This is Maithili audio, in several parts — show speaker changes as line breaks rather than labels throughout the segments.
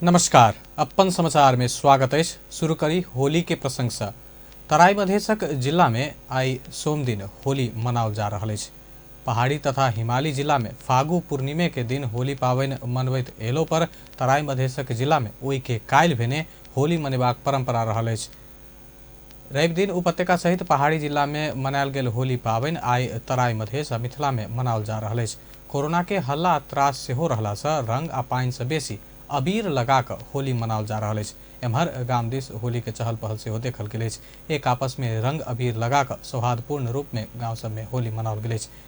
नमस्कार, अपन समाचार में स्वागत अछि। शुरू करी होली के प्रसंग से। तराई मधेशक जिला में आई सोमदिन होली मनाओल जा रहल अछि। पहाड़ी तथा हिमाली जिला में फागु पूर्णिमे के दिन होली पाबनि मनबैत एलो पर तराई मधेशक जिला में ओहि के काल्हि भेने होली मनेबाक परंपरा रहल अछि। रवि दिन उपत्यका सहित पहाड़ी जिला में मनायल गेल होली पाबनि आइ तराई मधेश आ मिथिला में मनाओल जा रहल अछि। कोरोना के हल्ला आ त्रास सेहो रहला से रंग आ पानि से बेसी अबीर लगा कऽ होली मनाओल जा रहल अछि। एम्हर गाम दिस होली के चहल पहल सेहो देखल गेल अछि। एक आपस में रंग अबीर लगा कऽ सौहार्दपूर्ण रूप में गाँव सब में होली मनाओल गेल अछि।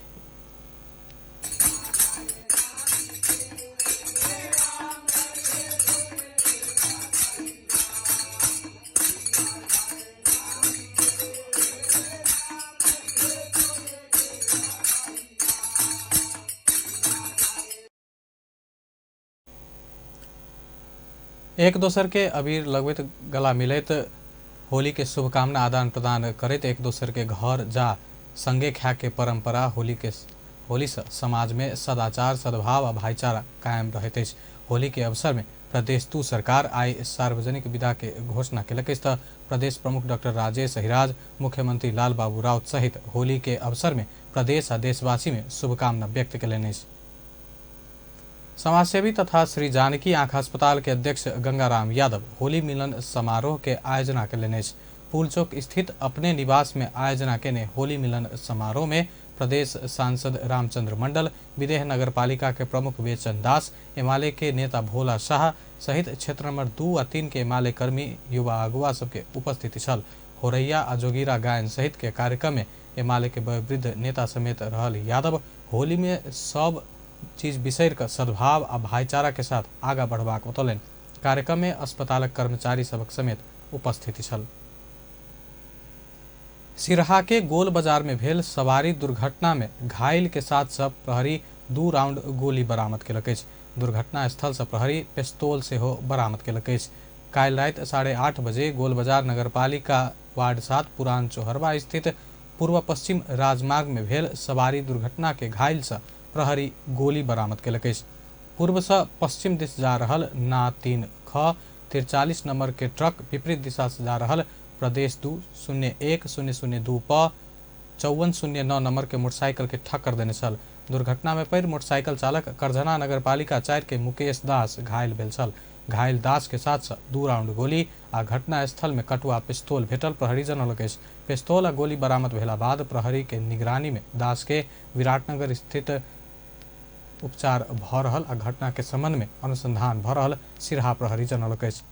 एक दोसर के अबीर लगबैत गला मिलैत होली के शुभकामना आदान प्रदान करैत एक दोसर के घर जा संगे खाए के परंपरा होली से समाज में सदाचार, सद्भाव आ भाईचारा कायम रहैत अछि। होली के अवसर में प्रदेश 2 सरकार आइ सार्वजनिक विदा के घोषणा केलक अछि। त प्रदेश प्रमुख डॉक्टर राजेश अहिराज, मुख्यमंत्री लाल बाबू राउत सहित होली के अवसर में प्रदेश आ देशवासी में शुभकामना व्यक्त केलनि अछि। समाजसेवी तथा श्री जानकी आँख अस्पताल के अध्यक्ष गंगाराम यादव होली मिलन समारोह के आयोजना केलनि अछि। पुलचौक स्थित अपने निवास में आयोजना केने होली मिलन समारोह में प्रदेश सांसद रामचंद्र मंडल, विदेह नगरपालिका के प्रमुख बेचन दास, एमाले के नेता भोला शाह सहित क्षेत्र नंबर 2 आ 3 के एमाले कर्मी युवा अगुवा सबके उपस्थिति छल। होरैया आ जोगीरा गायन सहित के कार्यक्रम में एमाले के वयोवृद्ध नेता समेत रहल यादव होली में सब चीज बिसरि कऽ सद्भाव आ भाईचारा के साथ आगा बढ़बाक बतौलनि। कार्यक्रम में अस्पतालक कर्मचारी सबक समेत उपस्थिति छल। सिरहा के गोल बाजार में भेल सवारी दुर्घटना में घायल के साथ सब प्रहरी 2 राउंड गोली बरामद केलक अछि। दुर्घटना स्थल से प्रहरी पिस्तौल सेहो बरामद केलक अछि। काल्हि राति 8:30 बजे गोल बाजार नगरपालिका वार्ड 7 पुरान चोहरवा स्थित पूर्व पश्चिम राजमार्ग में भेल सवारी दुर्घटना के घायल से प्रहरी गोली बरामद केलक अछि। पूर्व से पश्चिम दिस जा रहल ना 3 ख 43 नंबर के ट्रक विपरीत दिशा से जा रहल प्रदेश 2 0 1 0 0 2 प 5409 नंबर के मोटरसाइकिल के ठक्कर देने छल। दुर्घटना में पड़ि मोटरसाइकिल चालक करझना नगरपालिका 4 के मुकेश दास घायल भेल छल। घायल दास के साथ से 2 राउंड गोली आ घटना स्थल में कटुआ पिस्तौल भेटल प्रहरी जनौलक अछि। पिस्तौल आ गोली बरामद भेला बाद प्रहरी के निगरानी में दास के विराटनगर स्थित उपचार भ रहल आ घटना के संबंध में अनुसंधान भ रहल सिरहा प्रहरी जनौलक अछि।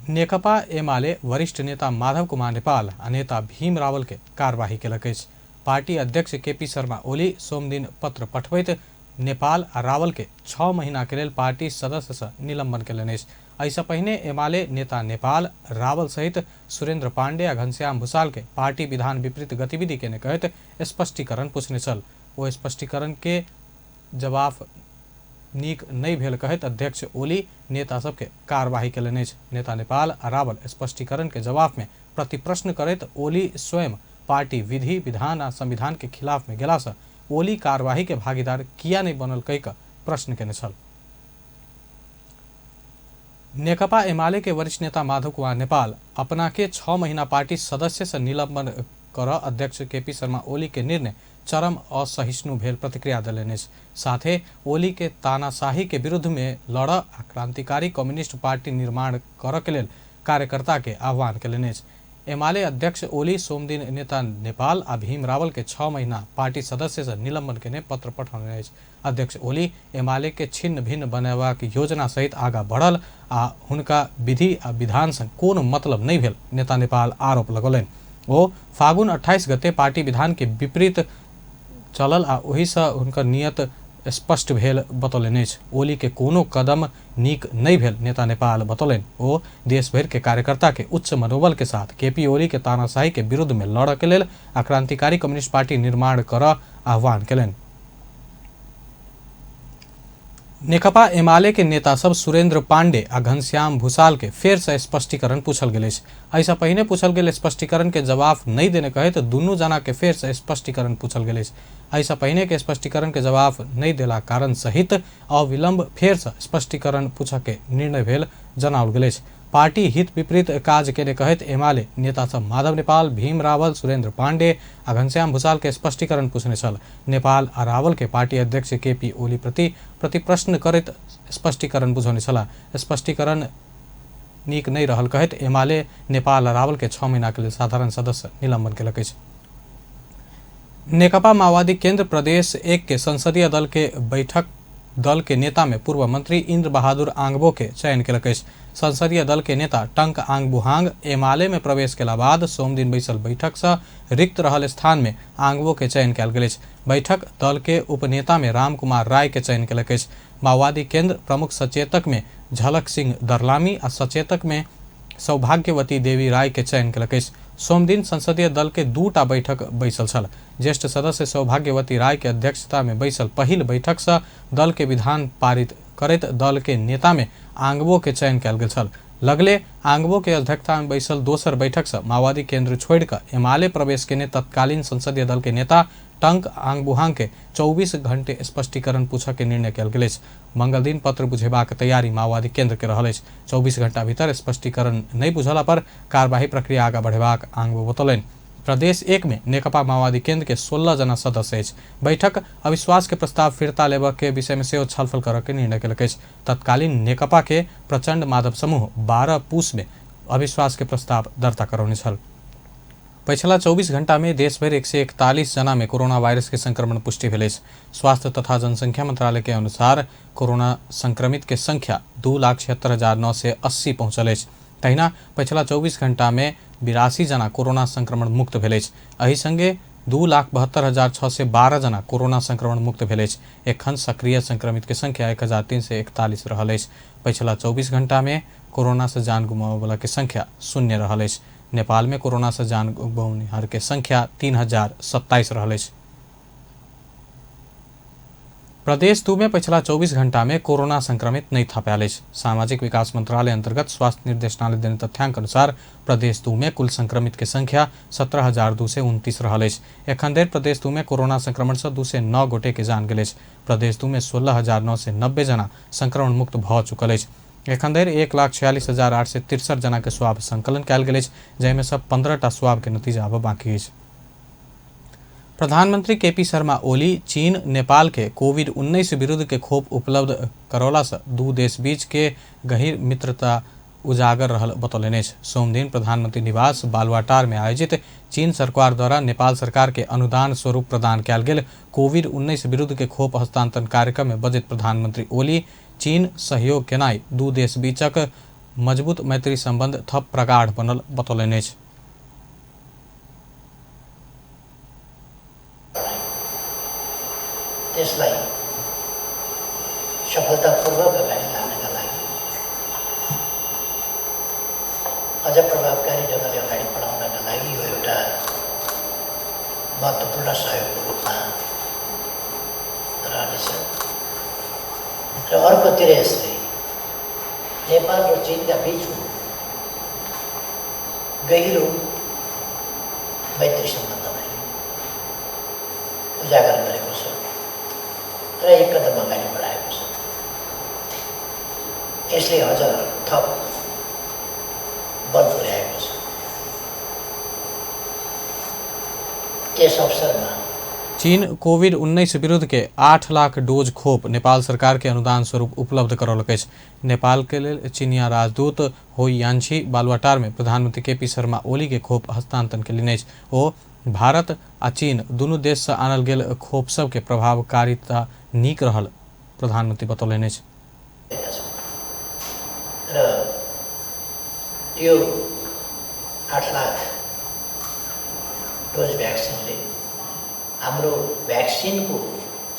नेकपा एमाले वरिष्ठ नेता माधव कुमार नेपाल आ नेता भीम रावल के कार्यवाही केलक अछि। पार्टी अध्यक्ष केपी शर्मा ओली सोमदिन पत्र पठबैत नेपाल आ रावल के 6 महीना के लेल पार्टी सदस्य से निलंबन केलनि अछि। एहिसँ पहिने एमाले नेता नेपाल रावल सहित सुरेंद्र पांडे आ घनश्याम भूषाल के पार्टी विधान विपरीत गतिविधि केने कहैत स्पष्टीकरण पूछने छल। ओ स्पष्टीकरण के जवाब नीक नहि भेल कहैत अध्यक्ष ओली नेता सबके कार्यवाही केलनि अछि। नेता नेपाल आ रावल स्पष्टीकरण के जवाब में प्रतिप्रश्न करैत ओली स्वयं पार्टी विधि विधान आ संविधान के खिलाफ में गेला से ओली कार्यवाही के भागीदार किया नहीं बनल कहि कऽ प्रश्न केने छल। नेकपा एमाले के वरिष्ठ नेता माधव कुमार नेपाल अपना के 6 महीना पार्टी सदस्य से निलंबन कर अध्यक्ष केपी शर्मा ओली के निर्णय चरम असहिष्णु भेल प्रतिक्रिया देलनि अछि। साथे ओली के तानाशाही के विरुद्ध में लड़ आ क्रांतिकारी कम्युनिस्ट पार्टी निर्माण करऽ के लेल कार्यकर्ता के आह्वान केलनि अछि। एमाले अध्यक्ष ओली सोमदिन नेता नेपाल आ भीम रावल के 6 महीना पार्टी सदस्य से निलंबन केने पत्र पठौने अछि। अध्यक्ष ओली एमाले के छिन्न भिन्न बनेबाक योजना सहित आगा बढ़ल आ हुनका विधि आ विधान से कोनो मतलब नहीं भेल नेता नेपाल आरोप लगौलनि। ओ फागुन 28 गते पार्टी विधान के विपरीत चलल आ ओहि से हुनकर नियत स्पष्ट भेल बतौलनि अछि। ओली के कोनो कदम नीक नहीं भेल नेता नेपाल बतौलनि। ओ देशभरि के कार्यकर्ता के उच्च मनोबल के साथ केपी ओली के तानाशाही के विरुद्ध में लड़ऽ के लेल आ क्रांतिकारी कम्युनिस्ट पार्टी निर्माण करऽ आह्वान केलनि। नेकपा एमाले के नेता सब सुरेंद्र पांडे आ घनश्याम भूषाल के फेर से स्पष्टीकरण पूछल गेल अछि। एहिसँ पहिने पूछल गेल स्पष्टीकरण के जवाब नहि देने कहैत दुनू जना के फेर से स्पष्टीकरण पूछल गेल अछि। एहिसँ पहिने के स्पष्टीकरण के जवाब नहि देला कारण सहित अविलंब फेर से स्पष्टीकरण पूछऽ के निर्णय भेल जनाओल गेल अछि। पार्टी हित विपरीत काज केने कहैत एमाले नेता सब माधव नेपाल, भीम रावल, सुरेंद्र पांडे आ घनश्याम भूषाल के स्पष्टीकरण पूछने छल। नेपाल आ रावल के पार्टी अध्यक्ष केपी ओली प्रति प्रतिप्रश्न करैत स्पष्टीकरण बुझौने छलाह। स्पष्टीकरण नीक नहि रहल कहैत एमाले नेपाल आ रावल के 6 महीना के लेल साधारण सदस्य निलंबन केलक अछि। नेकपा माओवादी केंद्र प्रदेश 1 के संसदीय दल के बैठक दल के नेता में पूर्व मंत्री इंद्र बहादुर आंगबो के चयन केलक अछि। संसदीय दल के नेता टंक आंगबुहांग एमाले में प्रवेश केला बाद सोमदिन बैसल बैठक से रिक्त रहल स्थान में आंगबो के चयन कयल गेल अछि। बैठक दल के उपनेता में रामकुमार राय के चयन केलक अछि। माओवादी केंद्र प्रमुख सचेतक में झलक सिंह दरलामी आ सचेतक में सौभाग्यवती देवी राय के चयन केलक अछि। सोमदिन संसदीय दल के 2टा बैठक बैसल छल। ज्येष्ठ सदस्य सौभाग्यवती राय के अध्यक्षता में बैसल पहिल बैठक से दल के विधान पारित करैत दल के नेता में आंगबो के चयन कयल गेल छल। लगले आंगबो के अध्यक्षता में बैसल दोसर बैठक से माओवादी केंद्र छोड़िकऽ एमाले प्रवेश केने तत्कालीन संसदीय दल के नेता टंक आंगबुहांग के 24 घंटे स्पष्टीकरण पूछऽ के निर्णय कयल गेल अछि। मंगल दिन पत्र बुझेबाक तैयारी माओवादी केंद्र के रहल अछि। 24 घंटा भीतर स्पष्टीकरण नहि बुझला पर कार्यवाही प्रक्रिया आगा बढ़ेबाक आंगबो बतौलनि। प्रदेश 1 में नेकपा माओवादी केंद्र के 16 जना सदस्य अछि। बैठक अविश्वास के प्रस्ताव फिर्ता लेबऽ के विषय में सेहो छलफल करऽ के निर्णय केलक अछि। तत्कालीन नेकपा के प्रचंड माधव समूह 12 पूस में अविश्वास के प्रस्ताव दर्ता करौने छल। पछिला 24 घंटा में देशभरि 141 जना में कोरोना वायरस के संक्रमण पुष्टि भेल अछि। स्वास्थ्य तथा जनसंख्या मंत्रालय के अनुसार कोरोना संक्रमित के संख्या 2,76,980 पहुंचल अछि। तहिना पछिला 24 घंटा में 82 जना कोरोना संक्रमण मुक्त भेल अछि। एहि संगे 2,72,612 जना कोरोना संक्रमण मुक्त भेल अछि। एखन सक्रिय संक्रमित के संख्या 1,341 रहल अछि। पछिला 24 घंटा में कोरोना से जान गुमाबय के संख्या 0 रहल अछि। नेपाल में कोरोना से जान गुमाउनिहार के संख्या 3,027 रहल अछि। प्रदेश 2 में पछिला 24 घंटा में कोरोना संक्रमित नहीं थपायल अछि। सामाजिक विकास मंत्रालय अंतर्गत स्वास्थ्य निर्देशनालय देने तथ्यांक अनुसार प्रदेश 2 में कुल संक्रमित के संख्या 17,229 रहल अछि। एखन धरि प्रदेश 2 में कोरोना संक्रमण से 209 गोटे के जान गेल अछि। प्रदेश 2 में 16,990 जना संक्रमण मुक्त भऽ चुकल अछि। एखन धरि 1,46,863 जना के स्वाब संकलन कयल गेल अछि, जाहिमे सँ 15टा स्वाब के नतीजा आब बाकी अछि। प्रधानमंत्री केपी शर्मा ओली चीन नेपाल के कोविड-19 विरुद्ध के खोप उपलब्ध करौला से दू देश बीच के गहीर मित्रता उजागर रहल बतौलनि अछि। सोमदिन प्रधानमंत्री निवास बालुवाटार में आयोजित चीन सरकार द्वारा नेपाल सरकार के अनुदान स्वरूप प्रदान कयल गेल कोविड-19 विरुद्ध के खोप हस्तांतरण कार्यक्रम में बजैत प्रधानमंत्री ओली चीन सहयोग केनाइ दू देश बीचक मजबूत मैत्री संबंध थप प्रगाढ़ बनल बतौलनि अछि।
त्यसलाई सफलतापूर्वक अगाडि लानका लागि अझ प्रभावकारी ढङ्गले अगाडि बढाउनका लागि यो एउटा महत्त्वपूर्ण सहयोगको रूपमा रहनेछ। र अर्कोतिर यसले नेपाल र चीनका बीचको गहिरो मैत्री सम्बन्धलाई उजागर गरेको छ र एक कदम अगाडि बढाएको छ। यसले अझ थप बल पुर्याएको छ। यस अवसरमा
चीन कोविड-19 विरुद्ध के 8 लाख डोज खोप नेपाल सरकार के अनुदान स्वरूप उपलब्ध करौलक अछि। नेपाल के लेल चीनिया राजदूत होई यान्छी बालुवाटार में प्रधानमंत्री केपी शर्मा ओली के खोप हस्तांतरण केलनि अछि। ओ भारत आ चीन दुनू देश से आनल गेल खोप सब के प्रभावकारिता नीक रहल प्रधानमंत्री बतौलनि अछि।
र यो 8 लाख डोज भ्याक्सिनले हाम्रो भ्याक्सिनको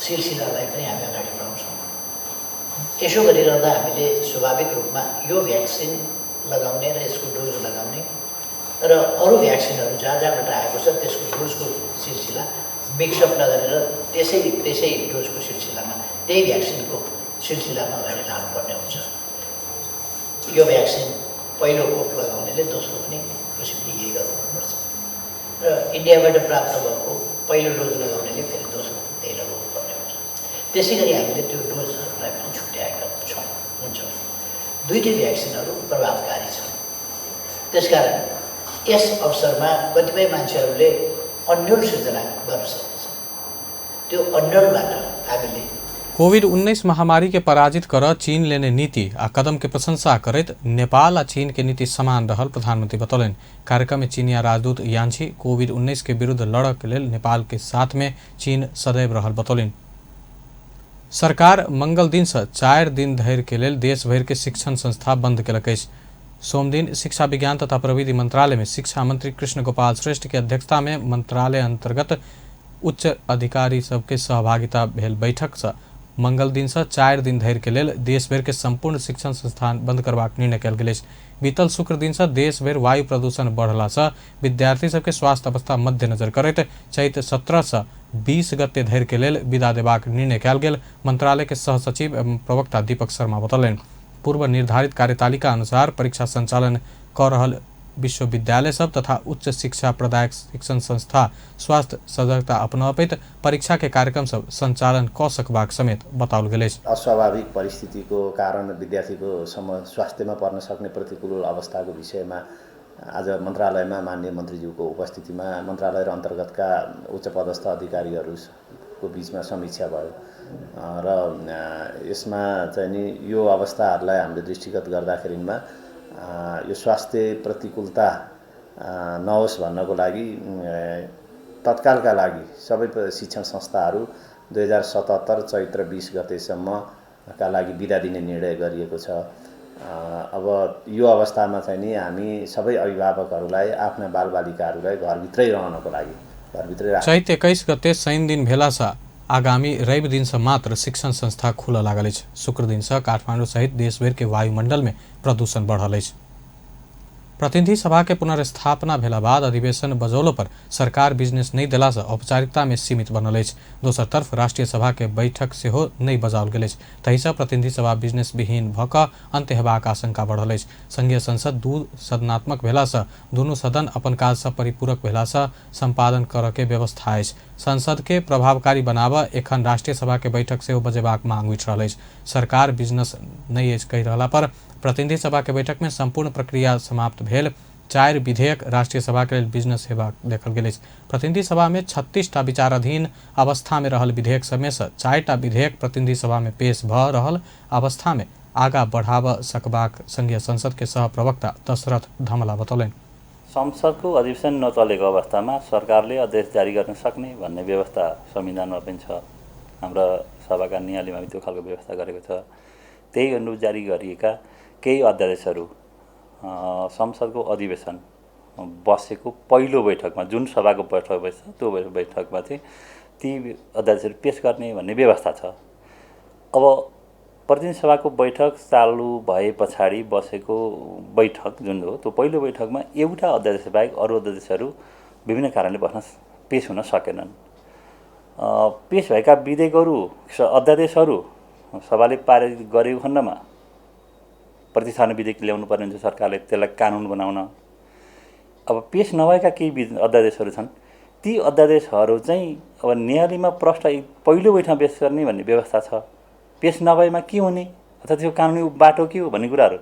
सिलसिलालाई पनि हामी अगाडि बढाउँछौँ। यसो गरिरहँदा हामीले स्वाभाविक रूपमा यो भ्याक्सिन लगाउने र यसको डोज लगाउने र अरू भ्याक्सिनहरू जहाँ जहाँबाट आएको छ त्यसको डोजको सिलसिला मिक्सअप नगरेर त्यसै त्यसै डोजको सिलसिलामा त्यही भ्याक्सिनको सिलसिलामा अगाडि लानुपर्ने हुन्छ। यो भ्याक्सिन पहिलो खोप लगाउनेले दोस्रो पनि पछि पनि यही गर्नुपर्छ र इन्डियाबाट प्राप्त भएको पहिलो डोज लगाउनेले फेरि दोस्रो त्यही लगाउनु पर्ने हुन्छ। त्यसै गरी हामीले त्यो डोजहरूलाई पनि छुट्याएका छौँ हुन्छौँ। दुईटै भ्याक्सिनहरू प्रभावकारी छन्। त्यसकारण यस अवसरमा कतिपय मान्छेहरूले अन्यल सिर्जना गर्न सक्दछन्। त्यो अन्यलबाट हामीले
कोविड-19 महामारी के पराजित कर चीन लेने नीति आ कदम के प्रशंसा करैत नेपाल आ चीन के नीति समान रहल प्रधानमंत्री बतौलनि। कार्यक्रम में चीनिया राजदूत यांझी कोविड-19 के विरुद्ध लड़क के लेल नेपाल के साथ में चीन सदैव रहल बतौलनि। सरकार मंगल दिन से 4 दिन धरि के लेल देश भरि के शिक्षण संस्था बंद केलक अछि। सोमदिन शिक्षा विज्ञान तथा प्रविधि मंत्रालय में शिक्षा मंत्री कृष्ण गोपाल श्रेष्ठ के अध्यक्षता में मंत्रालय अंतर्गत उच्च अधिकारी सबके सहभागिता भेल बैठक से मंगल दिन से 4 दिन धरि के लेल देश भरि के संपूर्ण शिक्षण संस्थान बंद करबाक निर्णय कयल गेल अछि। बीतल शुक्र दिन से देश भरि वायु प्रदूषण बढ़ला से विद्यार्थी सबके स्वास्थ्य अवस्था मद्देनजर करैत चैत 17 से 20 गते धरि के लेल विदा देबाक निर्णय कयल गेल मंत्रालय के सह सचिव एवं प्रवक्ता दीपक शर्मा बतौलनि। पूर्व निर्धारित कार्यतालिका अनुसार परीक्षा संचालन क रहल विश्वविद्यालय सब तथा उच्च शिक्षा प्रदायक शिक्षण संस्था स्वास्थ्य सजगता अपनाबैत परीक्षा के कार्यक्रम सब संचालन क सकबाक समेत बताओल गेल अछि।
अस्वाभाविक परिस्थितिको कारण विद्यार्थीको स्वास्थ्यमा पर्न सक्ने प्रतिकूल अवस्थाको विषयमा आज मन्त्रालयमा माननीय मन्त्रीज्यूको उपस्थितिमा मन्त्रालय र अन्तर्गतका उच्च पदस्थ अधिकारीहरूको बिचमा समीक्षा भयो र यसमा चाहिँ नि यो अवस्थाहरूलाई हामीले दृष्टिगत गर्दाखेरिमा यो स्वास्थ्य प्रतिकूलता नहोस् भन्नको लागि तत्कालका लागि सबै शिक्षण संस्थाहरू 2077 चैत्र 20 गतेसम्मका लागि बिदा दिने निर्णय गरिएको छ। अब यो अवस्थामा चाहिँ नि हामी सबै अभिभावकहरूलाई आफ्ना बालबालिकाहरूलाई घरभित्रै रहनको लागि घरभित्रै
चैत 21 गते शनि दिन भेला सँ आगामी रवि दिन से मात्र शिक्षण संस्था खुलऽ लागल अछि। शुक्र दिन से काठमांडू सहित देशभरि के वायुमंडल में प्रदूषण बढ़ल अछि। प्रतिनिधि सभा के पुनर्स्थापना भेला बाद अधिवेशन बजौलो पर सरकार बिजनेस नहीं देला से औपचारिकता में सीमित बनल अछि। दोसर तरफ राष्ट्रीय सभा के बैठक सेहो नहीं बजाओल गेल अछि। तहिसँ प्रतिनिधि सभा बिजनेस विहीन भऽ कऽ अंत्य हेबाक आशंका बढ़ल अछि। संघीय संसद दू सदनात्मक भेला से दुनू सदन अपन काज से परिपूरक भेला से संपादन करऽ के व्यवस्था अछि। संसद के प्रभावकारी बनाबऽ एखन राष्ट्रीय सभा के बैठक सेहो बजेबाक मांग उठि रहल अछि। सरकार बिजनेस नहीं अछि कहि रहला पर प्रतिनिधि सभा के बैठक में संपूर्ण प्रक्रिया समाप्त भेल 4 विधेयक राष्ट्रीय सभा के लेल बिजनेस हेबाक देखल गेल अछि। प्रतिनिधि सभा में 36टा विचाराधीन अवस्था में रहल विधेयक सबमे से 4टा विधेयक प्रतिनिधि सभा में पेश भऽ रहल अवस्था में आगा बढ़ाबऽ सकबाक संघीय संसद के सह प्रवक्ता दशरथ धमला बतौलनि।
संसदको अधिवेशन नचलेको अवस्थामा सरकारले आदेश जारी गर्न सक्ने भन्ने व्यवस्था संविधानमा पनि छ। हाम्रो सभाका नियालीमा पनि त्यो खालको व्यवस्था गरेको छ। त्यही अनुरूप जारी गरिएका केही अध्यादेशहरू संसदको अधिवेशन बसेको पहिलो बैठकमा जुन सभाको बैठक बस्छ त्यो बैठकमा चाहिँ ती अध्यादेशहरू पेश गर्ने भन्ने व्यवस्था छ। अब प्रतिनिधि सभाको बैठक चालु भए पछाडि बसेको बैठक जुन हो त्यो पहिलो बैठकमा एउटा अध्यादेश बाहेक अरू अध्यादेशहरू विभिन्न कारणले बस्न पेश हुन सकेनन्। पेश भएका विधेयकहरू अध्यादेशहरू सभाले पारित गरेको खण्डमा प्रतिस्थापन विधेयक ल्याउनु पर्ने हुन्छ सरकारले त्यसलाई कानुन बनाउन। अब पेश नभएका केही अध्यादेशहरू छन्, ती अध्यादेशहरू चाहिँ अब न्यायालयमा प्रष्ट पहिलो बैठकमा पेश गर्ने भन्ने व्यवस्था छ। पेश नभएमा के हुने अथवा त्यो कानुनी बाटो के हो भन्ने कुराहरू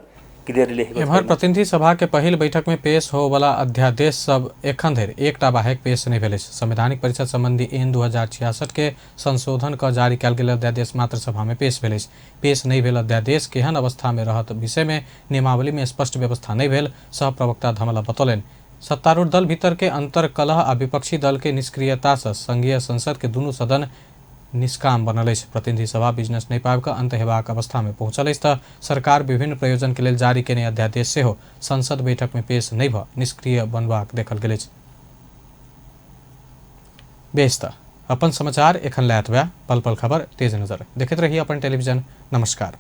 क्लियरली लेखेको
एम्हर
छैन।
प्रतिनिधि सभा के पहिल बैठक में पेश होवला अध्यादेश सब एखन धरि एकटा बाहेक पेश नहि भेल अछि। संवैधानिक परिषद संबंधी एन 2066 के संशोधन क जारी कयल गेल अध्यादेश मात्र सभा में पेश भेल अछि। पेश नहि भेल अध्यादेश केहन अवस्था में रहत विषय में नियमावली में स्पष्ट व्यवस्था नहि भेल सह प्रवक्ता धमला बतौलनि। सत्तारूढ़ दल भीतर के अंतर कलह आ विपक्षी दल के निष्क्रियता से संघीय संसद के दुनू सदन निष्काम बनल अछि। प्रतिनिधि सभा बिजनेस नहि पाबि कऽ अंत हेबाक अवस्था में पहुंचल अछि तऽ सरकार विभिन्न प्रयोजन के लेल जारी केने अध्यादेश सेहो संसद बैठक में पेश नहि भऽ निष्क्रिय बनबाक देखल गेल अछि। बेस तऽ अपन समाचार एखन लए एतबे। पल पल खबर तेज नजर देखैत रही अपन टेलीविजन। नमस्कार।